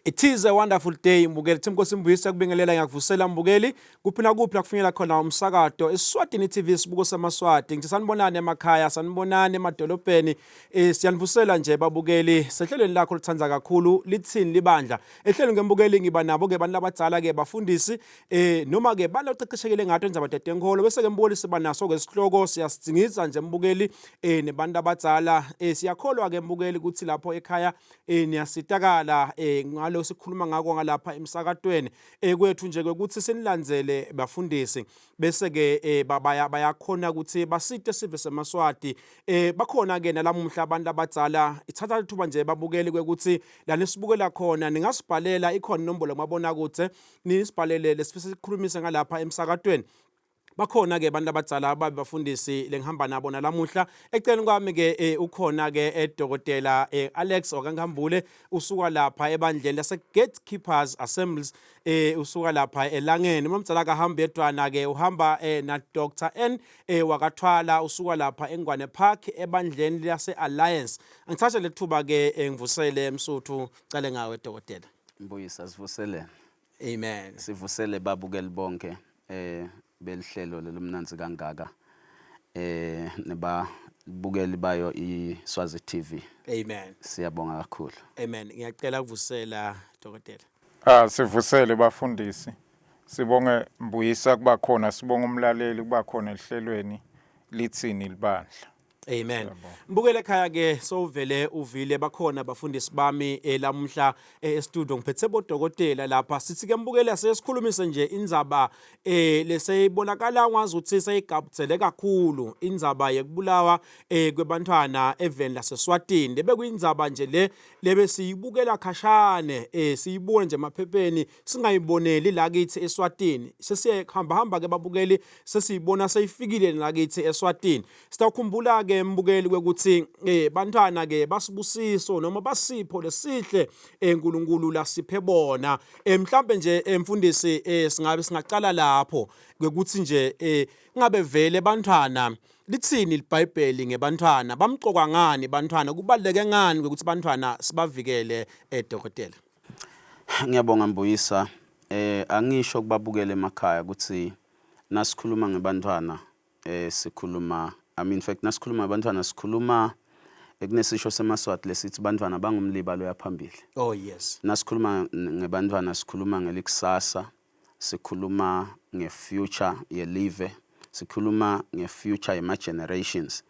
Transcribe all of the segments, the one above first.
It is a wonderful day mbukeli. Thimko Simbuyisa kubingelela ngiyakuvusela mbukeli. Kuphi nakuphi la kufinyela khona umsakato eSwatini TV sibuko samaSwati. Ngithi sanibonani emakhaya, sanibonani emadolobheni. Eh siyanivusela nje babukeli sehlelweni lakho lithanda kakhulu lithini libandla. Ehlelweni ngembukeli ngiba nabo ke abantu labadzala ke bafundisi eh noma ke baloqeqeshekile ngato indzaba tetenkolo bese ke mbukeli siba naso ke sihloko siyasidzingiza nje mbukeli eh nebantu abadzala eh siyakholwa ke mbukeli ukuthi lapho ekhaya eh niyasitakala eh ngalo sikhuluma ngako ngalapha emsakatweni eh kwethu nje ukuthi sinilandzele bafundisi bese ke eh babaya bayakhona ukuthi basite sive semaswati eh bakhona ke nalamuhla abantu abadzala ithatha lithuba nje babukeli kwekuthi la nisibukela khona ningasibhalela ikhona inombolo kumabona kude nisibhalele lesifisa sikhulumise ngalapha emsakatweni bakhona ke abantu abadzala ababe bafundisi lengihamba nabo nalamuhla eceleni kwami ke eh, ukhona ke edokotela eh, Alex okaNkambule usuka lapha ebandleni lase Gatekeepers Assemblies eh usuka lapha elangeni umamdzala kahambi yedwana ke uhamba eh, na Dr N eh, wakathwala usuka lapha eNgwane Park ebandleni lase Alliance angithathe lethuba ke eh, ngivusele msuthu cale ngawe dokotela Mbuyisa sivusele. Amen. Sivusele babukeli bonke eh belihlelo lelumnanzi kangaka eh nebabukeli bayo iSwazi TV. Amen. Siyabonga kakhulu. Amen. Ngiyacela ukuvusela dokotela. Ah sivusele bafundisi. Sibonge Mbuyisa kuba khona sibonge umlaleli kuba khona ehlelweni lithini libandla. Amen. Mbukele ekhaya ke sowuvele uvile bakhona abafundisi bami elamuhla eh, e-studio ngiphethe bodokotela lapha sithi ke mbukele asesikhulumise nje indzaba eh leseyibonakala ngazi ukuthi seyigabudzele kakhulu indzaba yekubulawa eh kwebantwana eveni laseSwatini lebe kuyindzaba nje le lebe siyibukela khashane eh siyibona nje emaphepheni singayiboneli la kithi eSwatini sesiyahamba hamba ke babukeli sesiyibona seyifikile la kithi eSwatini Sitawukhumbula ke mbukeli kwekuthi eh bantwana ke basibusiso noma basipho lesihle eNkulunkulu lasiphe bona. Eh mhlambe nje emfundisi eh singabe singaqala lapho kwekuthi nje eh ngabe vele bantwana lithini iBhayibheli ngebantwana bamcoka ngani bantwana kubaleke ngani ukuthi bantwana sibavikele eh dokotela. Ngiyabonga Mbuyisa. Eh angisho kubabukela emakhaya ukuthi nasikhuluma ngebantwana eh sikhuluma I mean in fact nasikhuluma abantwana sikhuluma kunesisho semaswati lesithi bantwana bangumliba loya phambili. Oh yes. Nasikhuluma ngebantwana sikhuluma ngelikusasa, sikhuluma ngefuture yelive, sikhuluma ngefuture yema generations,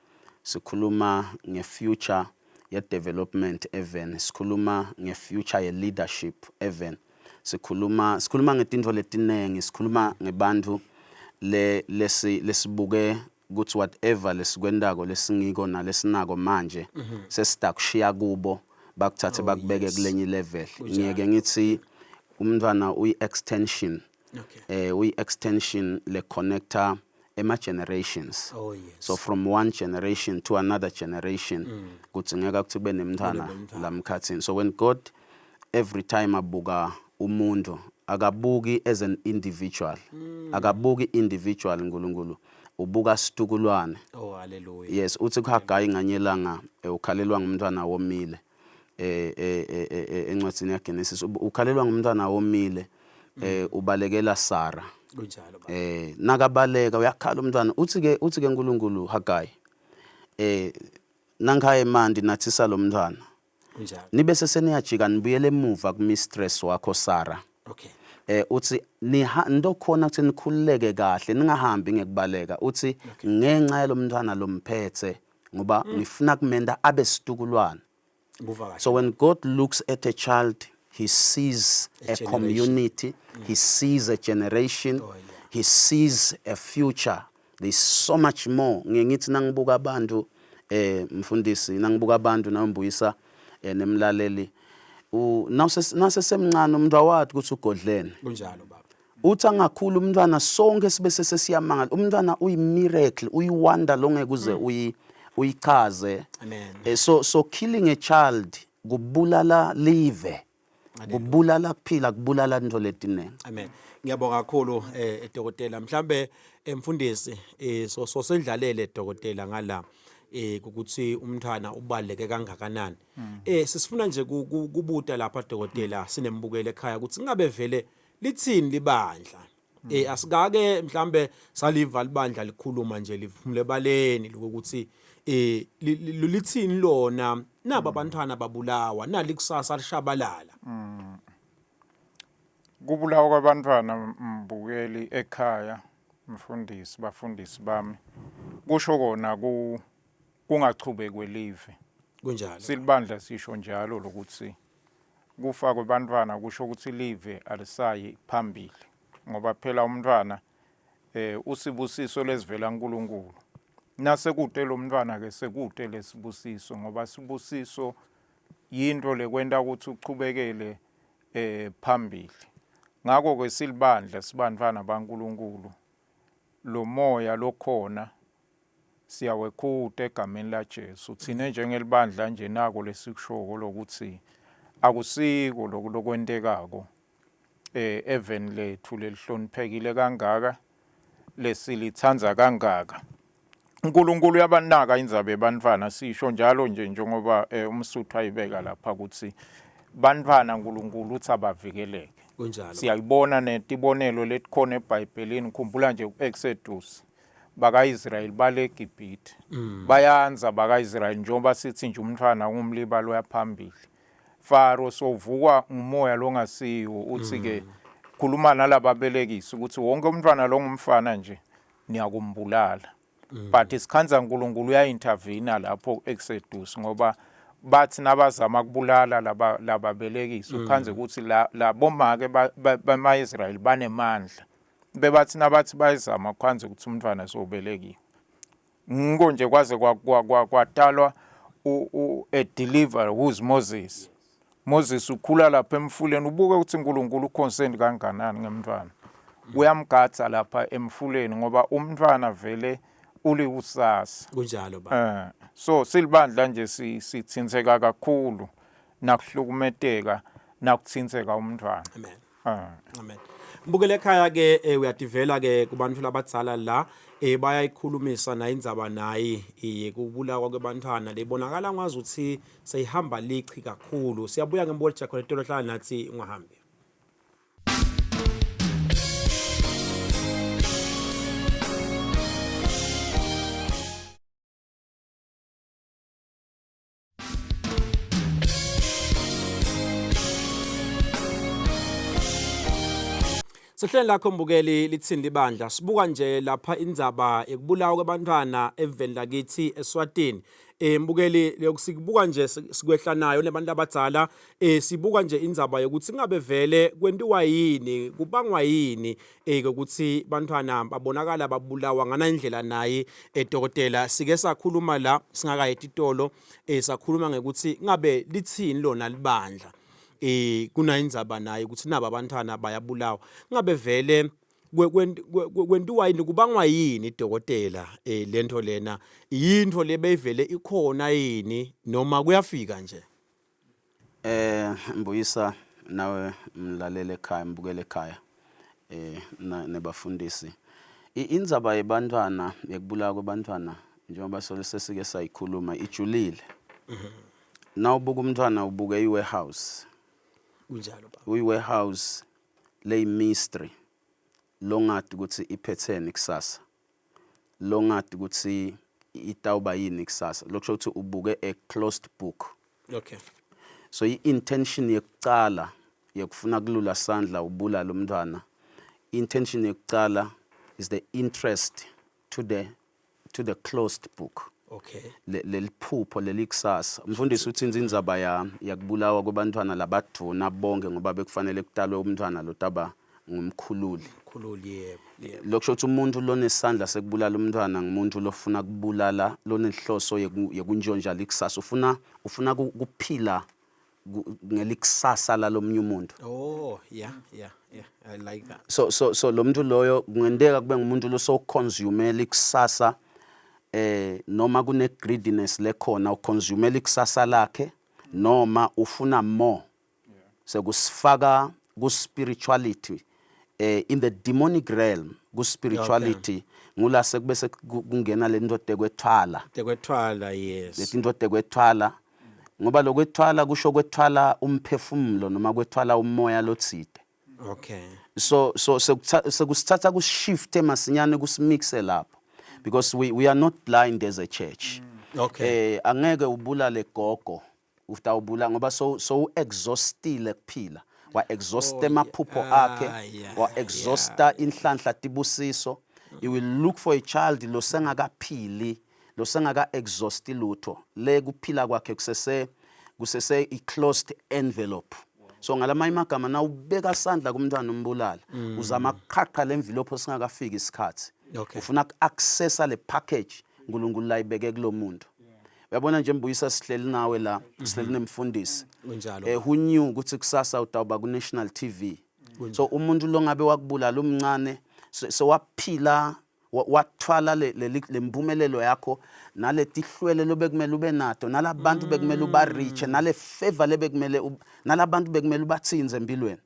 sikhuluma ngefuture ye-development even sikhuluma nge-future ye-leadership even sikhuluma sikhuluma ngetintfo letinengi sikhuluma ngebantfu le lesi lesibuke ukuthi whatever lesikwentako lesingiko nalesinako manje mm -hmm. sesitakushiya kubo bakuthathe oh, bakubeke yes. kulenye level ngiyeke ngithi umntwana uyi-extension okay. eh uyi-extension le connector ema generations oh, yes. so from one generation to another generation mm. kudzingeka ukuthi kube nemntwana lamkhathini so when god every time abuka umuntu akabuki as an individual mm. akabuki individual uNkulunkulu ubuka situkulwane oh hallelujah yes uthi kuHagayi nganyelanga eh, ukhalelwa ngumntwana womile eh, eh, eh, eh, eh encwadini yaGenesis ukhalelwa ngumntwana womile eh ubalekela Sara kunjalo baba eh nakabaleka uyakhala umntwana uthi ke uthi ke uNkulunkulu Hagayi eh nankhaya emanti nathisa lo mntwana kunjalo nibe seseniyajika nibuyele emuva ku mistress wakho Sara okay eh uthi niha ndokhona ukuthi nikhululeke kahle ningahambi ngekubaleka uthi ngenxa yalomntwana lomphethe ngoba ngifuna kumenda abe situkulwane kuva kahle so when God looks at a child he sees A a, generation. community he sees a generation Oh, yeah. he sees a future there's so much more ngiye ngithi nangibuka abantu eh mfundisi nangibuka abantu nawumbuyisa eh, nemlaleli u nasesemncane umuntu awathi ukuthi ugodlene kunjalo baba uthi angakhula umntwana sonke sibe sesiyamangala umntwana uyi-miracle uyi-wonder longeke uze uyi uyichaze Amen. Eh, so so killing a child kubulala live kubulala kuphila kubulala into letinengi Amen. Ngiyabonga kakhulu eh dokotela. Mhlambe emfundisi eh so so sendlalele dokotela ngala. eh ukuthi umntwana ubaleke kangakanani. Eh sisifuna nje kubuta lapha dokotela sinembukele ekhaya ukuthi ngabe vele lithini libandla. Eh asikake mhlambe saliva libandla likhuluma nje liphumule baleni lokuthi eh lithini lona naba abantwana babulawa nali kusasa lishabalala. Kubulawa kwabantwana mbukeli ekhaya mfundisi bafundisi bami kusho kona ku kungachubeki kwelive. Kunjalo. Silibandla sisho njalo lokuthi kufa kwebantwana kusho ukuthi live alisayi phambili ngoba phela umntwana eh usibusiso lesivela kuNkulunkulu. Nasekude lo mntwana ke sekude lesibusiso ngoba sibusiso yinto lekwenta ukuthi uchubekele eh phambili. Ngakho ke silibandla sibantwana baNkulunkulu lo moya lokhona siyawekhuta egameni laJesu. Thina njengelibandla nje nako lesikushoko lokuthi akusiko lokhu lokwentekako eh eveni lethu lelihloniphekile kangaka lesilithanda kangaka. uNkulunkulu uyabanaka indzaba yebantfwana sisho njalo nje njengoba eh, umsuthu ayibeka lapha ukuthi bantfwana uNkulunkulu uthi abavikeleke. Kunjalo. Siyayibona netibonelo letikhona eBhayibhelini khumbula nje ku-Exodus bakaIsrayeli bale eGibhithe. Mm. Bayanza bakaIsrayeli njengoba sithi nje umntwana ungumliba loya phambili. Faro sovukwa ngumoya longasiwo uthi ke mm. khuluma nalababelekisi ukuthi wonke umntwana longumfana nje niyakumbulala. Mm. But isikhanza uNkulunkulu uya-intervene lapho Exodus ngoba bathi nabazama kubulala laba lababelekisi ukhanze ukuthi la labomake bama-Israyeli banemandla bebathi nabathi bayizama kwanze ukuthi umntwana sowubelekiwe ngiko nje kwaze kwatalwa a deliverer who's Moses Moses ukhula lapha emfuleni ubuke ukuthi uNkulunkulu uconcerned kanganani ngemntwana uyamgatha lapha emfuleni ngoba umntwana vele ulikusasa kunjalo ba eh so silibandla nje sithintseka kakhulu nakuhlukumeteka nakuthintseka umntwana amen Ah. Amen. Mbukele ekhaya ke eh, uyativela ke kubantu labadzala la eh bayayikhulumisa nayo indzaba nayi iye kubulawa kwebantwana lebonakala ngazi ukuthi seyihamba lichi kakhulu. Siyabuya ngembolo jakho letolo hlala nathi ungahambi. Sehleni lakho mbukeli lithini libandla sibuka nje lapha indzaba yekubulawa kwabantwana eveni lakithi eSwatini eh mbukeli lokusikubuka nje sikwehla nayo nabantu abadzala eh sibuka nje indzaba yokuthi ngabe vele kwentiwa yini kubangwa yini eh ukuthi bantwana babonakala babulawa ngana indlela naye eh dokotela sike sakhuluma la singakayi etitolo eh sakhuluma ngekuthi ngabe lithini lona libandla eh kunayindzaba naye ukuthi naba abantwana bayabulawa ngabe vele kwentiwa yini kubangwa yini dokotela eh lento lena yinto lebeyivele ikhona yini noma kuyafika nje Eh Mbuyisa nawe mlaleli ekhaya mbukele ekhaya eh nebafundisi. Indzaba yebantwana yekubulawa kwebantwana njengoba sole sesike sayikhuluma ijulile. Nawubuka umntwana ubuke i-warehouse. Kunjalo baba. Uyi-warehouse leyi-mystery longati ukuthi iphetheni kusasa. Longati ukuthi itawuba yini kusasa. Lokusho ukuthi ubuke a closed book. Okay. So i-intention yekucala yekufuna kulula sandla ubulala umntwana intention yekucala is the interest to the to the closed book. Okay. Leliphupho lelikusasa. Umfundisi uthi indzaba ya yakubulawa kwabantwana labadvuna bonke ngoba bekufanele kutalwe umntwana lotaba ngumkhululi. Mkhululi yebo. Yebo. Lokusho ukuthi umuntu lonesandla sekubulala umntwana ngumuntu lofuna kubulala lonenhloso yekuntshontsha likusasa ufuna ufuna kuphila ngelikusasa lalomnye umuntu. Oh, yeah, yeah, yeah. I like that. So so so lo muntu loyo kungenteka kube ngumuntu losoconsume likusasa eh noma kune greediness lekhona uconsume likusasa lakhe noma ufuna more sekusifaka ku spirituality eh in the demonic realm. Ku spirituality ngula sekubese kungena lento tekwethwala. Tekwethwala, yes. Letinto tekwethwala ngoba lokwethwala kusho kwethwala umphefumulo noma kwethwala umoya lotsite. Okay. So sekusithatha kusishifte masinyane kusimixe lapho because we are not blind as a church. Okay. Angeke ubulale gogo utawubula ngoba so exhaustile kuphila wa exhaust emaphupho akhe wa exhausta inhlanhla tibusiso. You will look for a child losengakaphili, losengaka exhaust lutho, le kuphila kwakhe kusese i closed envelope. So ngalamanye amagama, na ubeka sandla kumntwana umbulala, uzama ukuqhaqha le envelope singakafiki isikhathi. Ufuna ku-accessa le package uNkulunkulu layibeke kulo muntu. Uyabona nje Mbuyisa, sihleli nawe la, sihleli nemfundisi. Kunjalo. Who knew ukuthi kusasa utawuba ku National TV? So umuntu lo ngabe wakubulala umncane, sewaphila, wathwala lempumelelo yakho naletihlwele lobekumele ube nato, nalabantu bekumele ubareache, nale favor lebekumele nalabantu bekumele ubathinze empilweni.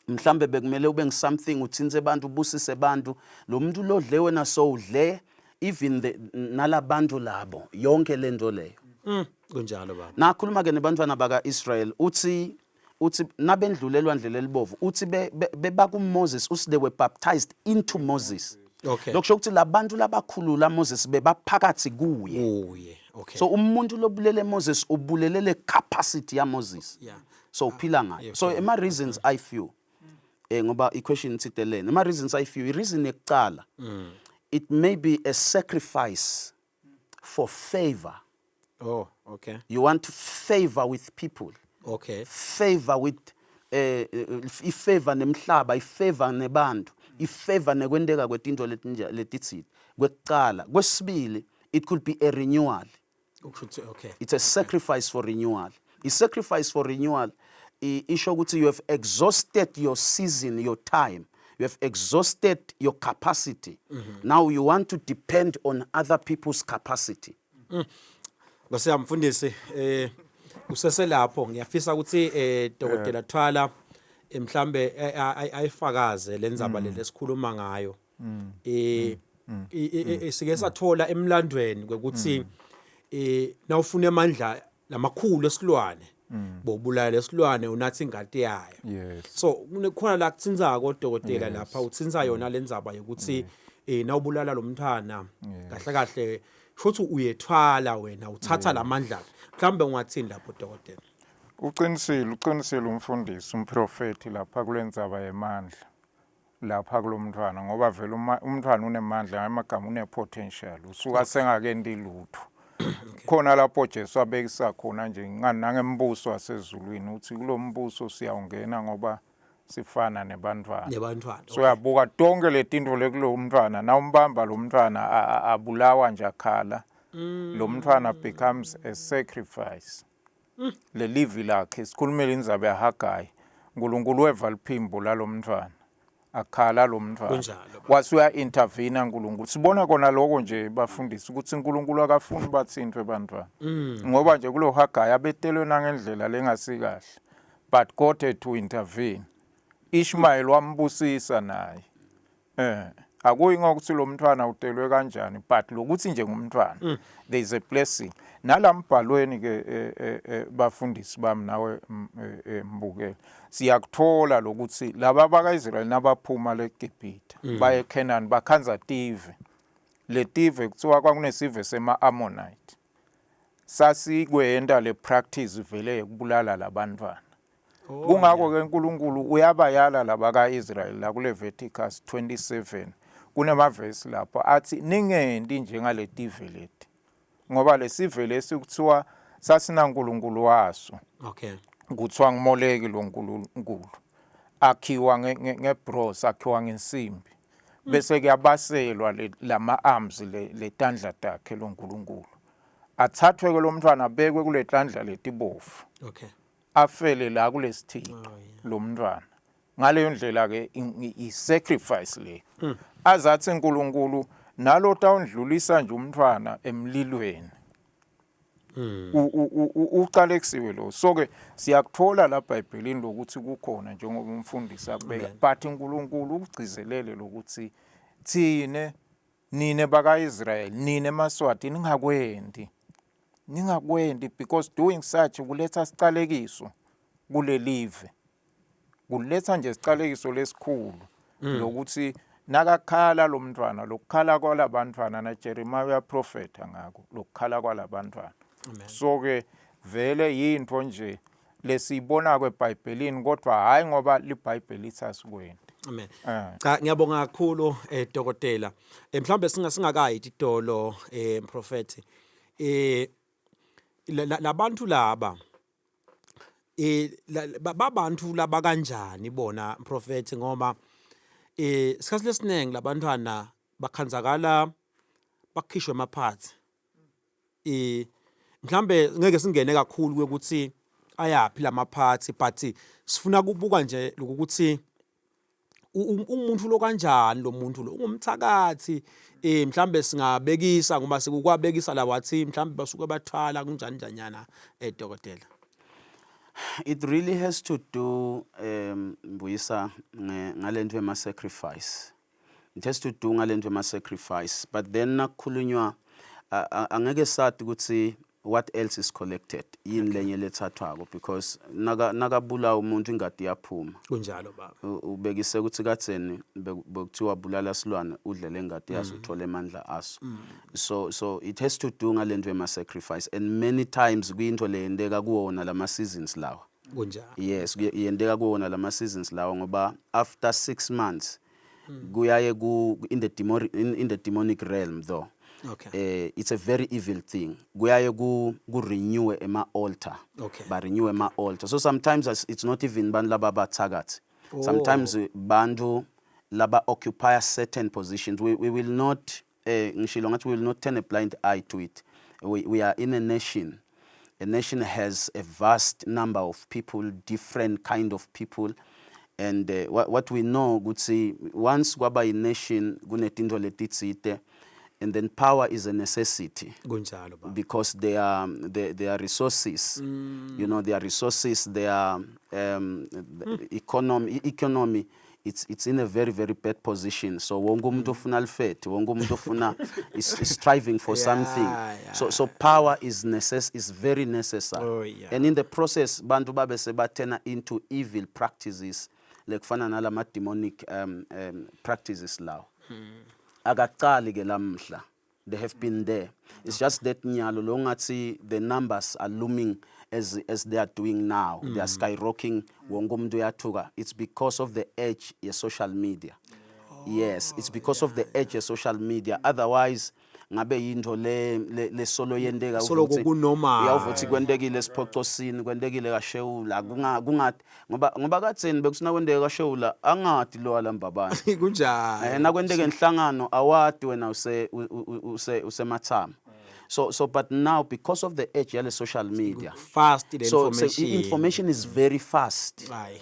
Mhlambe bekumele ube ngisomething, uthinze abantu, ubusise abantu. Lo muntu lodle wena, so udle even the nalabantu labo, yonke lento leyo. Kunjalo baba. Nakhuluma ke nebantwana baka-Israel, uthi nabendlule elwandle lelibovu, uthi beba kuMoses, uthi they were baptized into Moses. Lokusho ukuthi labantu labakhulula Moses bebaphakathi kuye. Kuye. Okay. So umuntu lobulele Moses ubulele le capacity ya Moses. So uphila ngayo. So ema reasons I feel, ngoba i-question itsite lena, ema reasons I feel, i-reason yekucala, it may be a sacrifice for favor. Oh, okay. You want favor with people. Favor with ifavor nemhlaba, ifavor nebantu, ifavor nekwenteka kwetinto letitsite. Kwekucala, kwesibili, it could be a renewal. Ukusho ukuthi okay. It's a sacrifice for renewal. I sacrifice for renewal isho ukuthi you have exhausted your season, your time. You have exhausted your capacity. Now you want to depend on other people's capacity. Nkosi mfundisi, useselapho, ngiyafisa ukuthi Dokotela Thwala mhlambe ayifakaze lenzaba le lesikhuluma ngayo. Sike sathola emlandweni kwekuthi nawufuna amandla lamakhulu esilwane, bobulala lesilwane unathi ingati yayo. So kunekhona la kuthinzako dokotela, lapha uthinza yona lenzaba yokuthi nawubulala lo mntwana, kahle kahle shothi uyethwala wena, uthatha lamandla. Mhlawumbe ungathini lapho dokotela? Uqinisile umfundisi, umprofeti lapha kulendzaba yemandla lapha kulomntwana, ngoba vele umntwana unemandla, ngamagama une-potential, usuka sengakenti lutho. Khona lapho Jesu abekisa khona nje ngani nangembuso wasezulwini, uthi kulo mbuso siyawungena ngoba sifana nebantwana. Nebantwana. So uyabuka tonke letinto lekulo mntwana, nawumbamba lo mntwana abulawa nje akhala, lo mntwana becomes a sacrifice. Lelivi lakhe sikhulumela indzaba yaHagayi, uNkulunkulu weva liphimbo lalomntwana akhala lo mntwana. Kunjalo, baba. Wase uya-intervene uNkulunkulu. Sibona kona lokho nje bafundisi, ukuthi uNkulunkulu akafuni bathintwe bantwana, ngoba nje kulo Hagayi abetelwe nangendlela lengasikahle, but God had to intervene. Ishmael wambusisa naye. Akuyi ngokuthi lo mntwana utelwe kanjani, but lokuthi nje ngumntwana, there is a blessing. Nalambhalweni ke bafundisi bami, nawe mbukeli, siyakuthola lokuthi laba bakaIsrael nabaphuma leGibhithe baye eCanaan, bakhanza tive. Letive kuthiwa kwakunesive sema Ammonite, sasikwenda le practice vele yokubulala labantwana. Kungakho ke uNkulunkulu uyabayala laba kaIsrael la kuLeviticus 27, kunemavesi lapho athi ningenti njengaletive leti, ngoba lesive lesi kuthiwa sasinaNkulunkulu waso, kuthiwa ngumoleki lo nkulunkulu, akhiwa ngebronze, akhiwa ngensimbi, bese kuyabaselwa lama arms, letandla takhe lo nkulunkulu. Athathwe ke lo mntwana abekwe kule tandla letibofu, afele la kulesithixo lo mntwana. Ngaleyo ndlela ke i-sacrifice le, azathi uNkulunkulu nalo tawundlulisa nje umntwana emlilweni, uqalekisiwe lo. So ke siyakuthola la eBhayibhelini lokuthi kukhona, njengoba umfundisi akubeka, but uNkulunkulu ukugcizelele lokuthi Thine nine bakaIsrael, nine maSwati ningakwendi. Ningakwendi because doing such kuletha sicalekiso kulelive. Kuletha nje isicalekiso lesikhulu lokuthi nakakhala lo mntwana lokukhala kwalabantwana na Jeremiah uyaprofetha ngako lokukhala kwalabantwana. So ke vele yinto nje lesiyibonako eBhayibhelini kodwa hayi ngoba liBhayibheli lithi asikwenti. Amen. Eh. Cha ngiyabonga kakhulu eh dokotela. Eh mhlawumbe singa singakayi itolo eh mprofeti. Eh labantu laba eh babantu laba kanjani bona mprofeti ngoba eh isikhathi lesiningi labantwana bakhanzakala bakhishwe emaphathi eh mhlambe ngeke singene kakhulu ukuthi ayaphi lamaphathi but sifuna kubuka nje lokuthi umuntu lo kanjani lo muntu lo ungumthakathi eh mhlambe singabekisa ngoba sikukwabekisa la wathi mhlambe basuke bathwala kunjani njanyana eh dokotela. It really has to do Mbuyisa ngalento ema sacrifice. It has to do ngalento ema sacrifice but then nakukhulunywa angeke sathi ukuthi what else is collected yini lenye lethathwako because nakabulawa umuntu ingadi iyaphuma. Kunjalo baba. Ubekise ukuthi kadzeni bekuthiwa bulala silwane udle lengadi yaso uthole amandla aso. So it has to do ngalento ema sacrifice and many times kuyinto leyenteka kuwona lama seasons lawa. Kunjalo. Yes, yenteka kuwona lama seasons lawa ngoba after 6 months kuyaye ku in the demonic in the demonic realm though. It's a very evil thing. Kuyaye ku renew ema altar. Ba renew ema altar. So sometimes it's not even bantu laba bathakathi. Sometimes bantu laba occupy certain positions. We will not ngishilo ngathi we will not turn a blind eye to it. We are in a nation. A nation has a vast number of people, different kind of people. And what we know ukuthi once kwaba i nation kunetinto letitsite and then power is a necessity. Kunjalo baba. Because they are resources. You know, they are resources, they are economy it's in a very, very bad position. So wonke umuntu ofuna alifethe, wonke umuntu ofuna is striving for something. So power is very necessary. And in the process bantu babe sebathena into evil practices lekufana nalama demonic practices lawo. Akaqali ke lamhla. They have been there. It's just that nyalo lo ngathi the numbers are looming as they are doing now. They are skyrocketing. Wonke umuntu uyathuka. It's because of the edge ye social media. Yes, it's because of the edge ye social media. Otherwise ngabe yinto le solo yenteka Solo uvuthi kunormal. Uyawuvuthi kwentekile esiphocosini, kwentekile kaShewula, kunga ngoba katheni bekusina kwenteka kaShewula angadi lo alambabane. Kunjalo. Nakwenteke enhlangano awadi wena usemathama. So but now because of the edge yale social media, fast the so information. information is very fast. Hayi.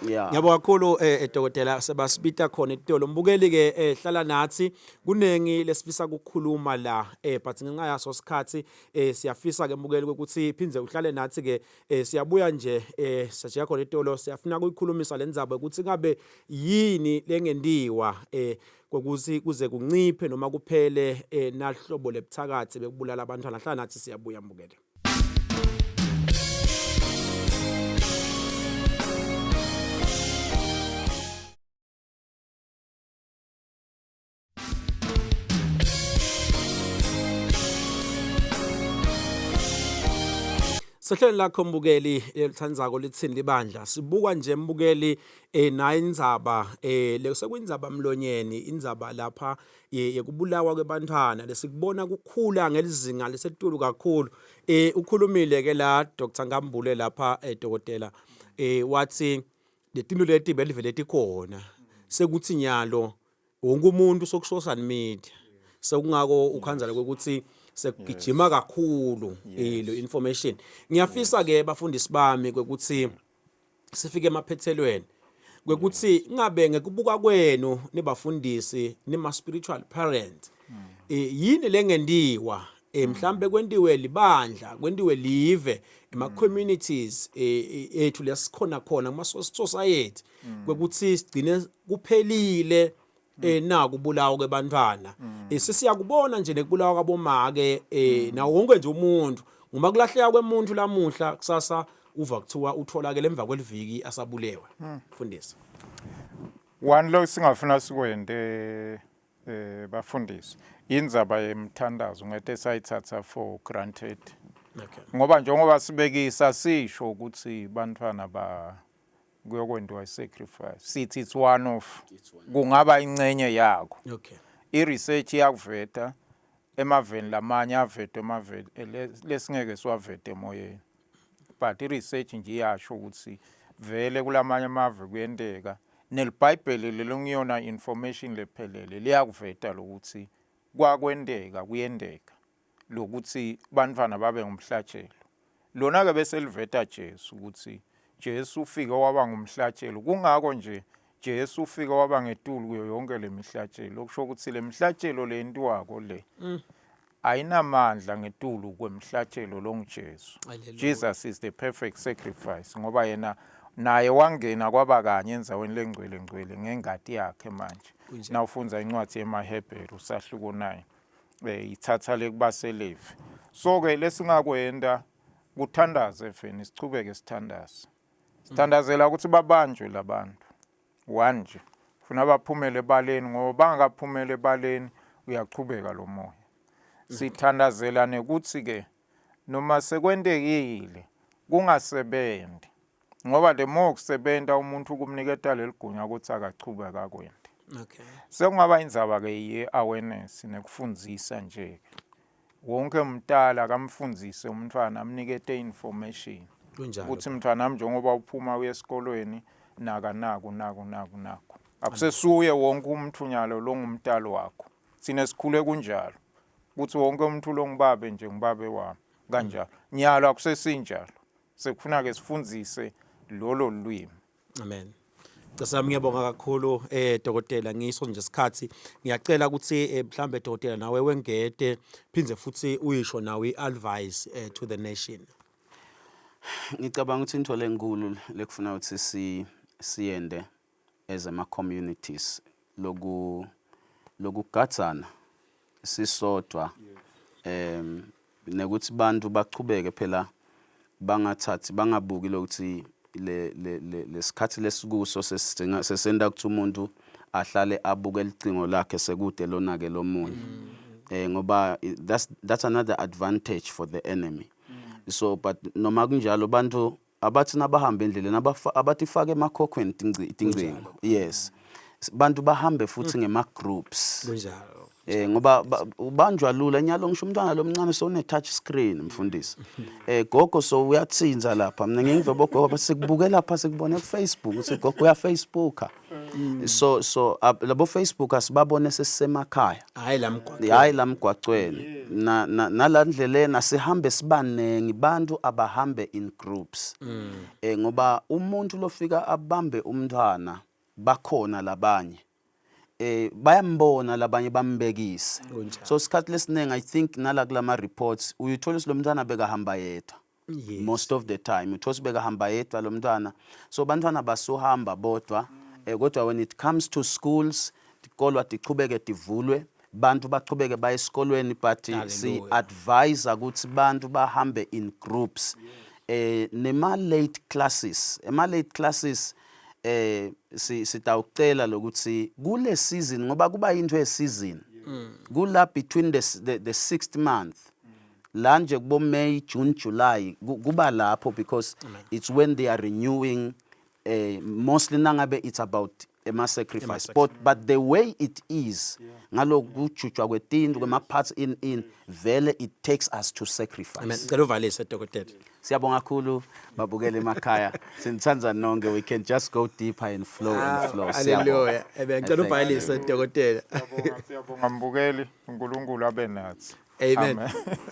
Yeah. Ngiyabonga kakhulu dokotela sebasibita khona etolo. Mbukeli ke hlala nathi kunengi lesifisa ukukhuluma la but ngenxa yaso sikhathi siyafisa ke mbukeli ukuthi phindze uhlale nathi ke siyabuya nje sajiya khona etolo siyafuna ukuyikhulumisa le ndzaba ukuthi ngabe yini lengentiwa kokuthi kuze kunciphe noma kuphele nahlobo lebuthakathi bekubulala abantwana. Hlala nathi siyabuya mbukeli. Sehlelo lakho mbukeli elithandzako lithini libandla sibuka nje mbukeli nayi indzaba lesekuyindzaba mlonyeni indzaba lapha yekubulawa kwebantwana lesikubona kukhula ngelizinga lesetulu kakhulu. Ukhulumile ke la Dr Nkambule lapha dokotela wathi letinto leti belivele tikhona sekuthi nyalo wonke umuntu soku social media sekungako ukhanzala ukuthi sekugijima kakhulu lo information. Ngiyafisa ke bafundisi bami kwekuthi sifike emaphethelweni kwekuthi ngabe ngekubuka kwenu nibafundisi nima spiritual parents yini lengentiwa mhlambe kwentiwe libandla kwentiwe live ema communities ethu lesikhona khona kuma society kwekuthi sigcine kuphelile. Eh naku kubulawa kwebantwana. Eh sesiyakubona nje nekubulawa kwabomake eh nawo wonke nje umuntu. Ngoma kulahleka kwemuntu lamuhla kusasa uva kuthiwa utholakele emva kweliviki asabulewe. Mfundisi. One lo singafuna sikwente eh bafundisi indzaba yemthandazo ngete sayithatha for granted. Okay. Ngoba njengoba sibekisa sisho ukuthi bantwana ba kuyokwentiwa i-sacrifice sithi it's one of kungaba incenye yako. Okay. I-research iyakuveta emaveni lamanye avetwe emaveni eh, lesingeke siwavete emoyeni but i-research nje iyasho ukuthi vele kulamanye amave kuyenteka nelibhayibheli lelongiyona information lephelele liyakuveta lokuthi kwakwenteka kuyenteka lokuthi bantfwana babe ngumhlatshelo. Lona-ke bese liveta Jesu ukuthi Jesu ufike waba ngumhlatshelo. Kungako nje Jesu ufike waba ngetulu kuyo yonke le mihlatshelo. Okusho ukuthi le mihlatshelo leyentiwako le ayinamandla ngetulu kwemhlatshelo longuJesu. Hallelujah. Jesus is the perfect sacrifice ngoba yena naye wangena kwaba kanye endzaweni lengcwele ngcwele ngengati yakhe manje. Kunjalo. Nawufundza incwadi yemaHebheru sahluko 9. eh ithatha le kubaselevi so ke lesingakwenda kuthandaza efeni sichubeke sithandaze sithandazela ukuthi babanjwe labantu one nje funa baphumele ebaleni ngoba bangakaphumela ebaleni uyachubeka lo moya sithandazela nekuthi ke noma sekwentekile kungasebenzi ngoba the more kusebenta umuntu kumniketa leligunya ukuthi akachubeke akwente okay sekungaba indzaba ke ye awareness nekufundzisa nje wonke umntala akamfundzise umntwana amnikete information kunjalo ukuthi mntwana wami njengoba uphuma uye esikolweni naka naku naku naku naku akusesuye wonke umuntu nyalo longumntalo wakho sine sikhule kunjalo ukuthi wonke umuntu longibabe nje ngibabe wami kanjalo nyalo akusesinjalo sekufuna ke sifundzise lolo lwimi amen Cha sami ngiyabonga kakhulu eh dokotela ngiso nje isikhathi ngiyacela ukuthi eh, mhlambe dokotela nawe wengete phindze futhi uyisho nawe iadvice eh, to the nation Ngicabanga ukuthi into lenkulu lekufuna ukuthi si siyende as ama communities loku lokugadzana sisodwa em nekuthi bantu bachubeke phela bangathathi bangabuki lokuthi le le lesikhathi lesikuso sesidinga sesenda ukuthi umuntu ahlale abuke licingo lakhe sekude lona ke lomunye eh ngoba that's another advantage for the enemy so but noma kunjalo bantu abathi nabahamba endleleni abathi fake emakhokhweni tincingo yes bantu bahambe futhi ngema groups kunjalo eh ngoba ubanjwa lula nyalo ngisho umntwana lomncane sone touch screen mfundisi eh gogo so uyathinza lapha mina ngive bogogo basikubuke lapha sikubone ku Facebook uthi gogo uya Facebooka so so labo Facebook asibabone sesisemakhaya hayi la mgwaqweni hayi la mgwaqweni na nala ndleleni asihambe sibanengi bantu abahambe in groups eh ngoba umuntu lofika abambe umntwana bakhona labanye eh bayambona labanye bambekise so isikhathi lesiningi i think nala kulama reports uyuthola ukuthi lo mntwana bekahamba yedwa Yes. most of the time uthola ukuthi bekahamba yedwa lo mntwana so bantwana basuhamba bodwa eh, kodwa when it comes to schools tikolwa tichubeke tivulwe bantu bachubeke baye esikolweni but si advise ukuthi bantu bahambe in groups eh nema late classes ema late classes eh sitawucela lokuthi kule season ngoba kuba into ye season kula between the sixth month la nje kubo May June July kuba lapho because it's when they are renewing eh mostly nangabe it's about ema sacrifice but the way it is ngalokujujwa kwetintu kwema parts in vele it takes us to sacrifice. Amen. Ngicela uvalise dokotela. Siyabonga kakhulu babukele emakhaya. Sinithanda nonke. We can just go deeper and flow and flow. Hallelujah. Amen. Ngicela uvalise dokotela. Siyabonga siyabonga mbukeli uNkulunkulu abe nathi. Amen.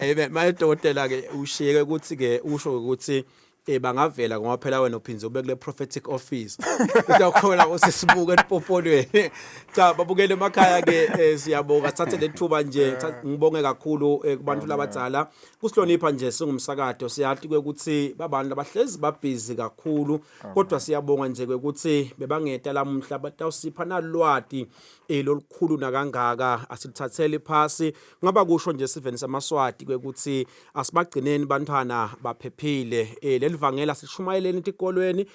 Amen. Manje dokotela ke ushiyeke ukuthi ke usho ukuthi Bangavela ngoba phela wena uphindze ube kule prophetic office utakhona ukuthi sibuke elipopolweni. Cha, babukele emakhaya ke, siyabonga, sithathe lethuba nje ngibonge kakhulu kubantu labadzala kusihlonipha nje singumsakato. Siyati ukuthi babantu labahlezi babhizi kakhulu, kodwa siyabonga nje ukuthi bebangeta lamuhla batawusipha nalwati lolukhulu nakangaka. Asilithatheli phasi, ngaba kusho nje siveni samaSwati kwekuthi asibagcineni bantwana baphephile. Leli vangela sishumayeleni etikolweni,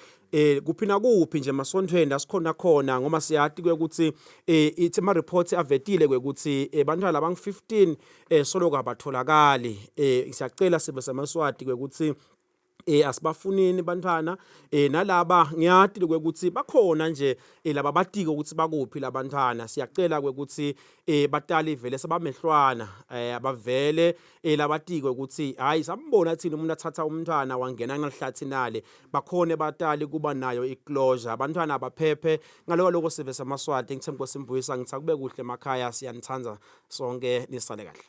kuphi nakuphi nje, emasontfweni asikhona khona, ngoba siyati kwekuthi ithi ama reports avetile kwekuthi bantwana labangu 15 solo abatholakali. Siyacela sive samaSwati kwekuthi asibafunini bantwana nalaba ngiyati lokuthi bakhona nje laba batiko ukuthi bakuphi labantwana. Siyacela kwekuthi batali vele sebamehlwana, abavele labatiko ukuthi hayi, sambona thina umuntu athatha umntwana wangena ngalihlathi nale, bakhone batali kuba nayo iclosure, abantwana abaphephe. Ngaloko lokho, sive samaSwati, ngithemba Nkosi Mbuyisa, ngithi akube kuhle emakhaya, siyanithanda sonke, nisale kahle.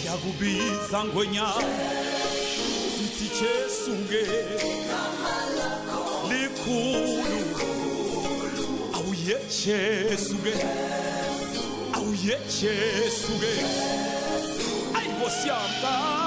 Siyakubiza ngonyaka, sithi Jesu ke likhulu. Awuye Jesu ke, awuye Jesu ke, ayi Nkosi yami.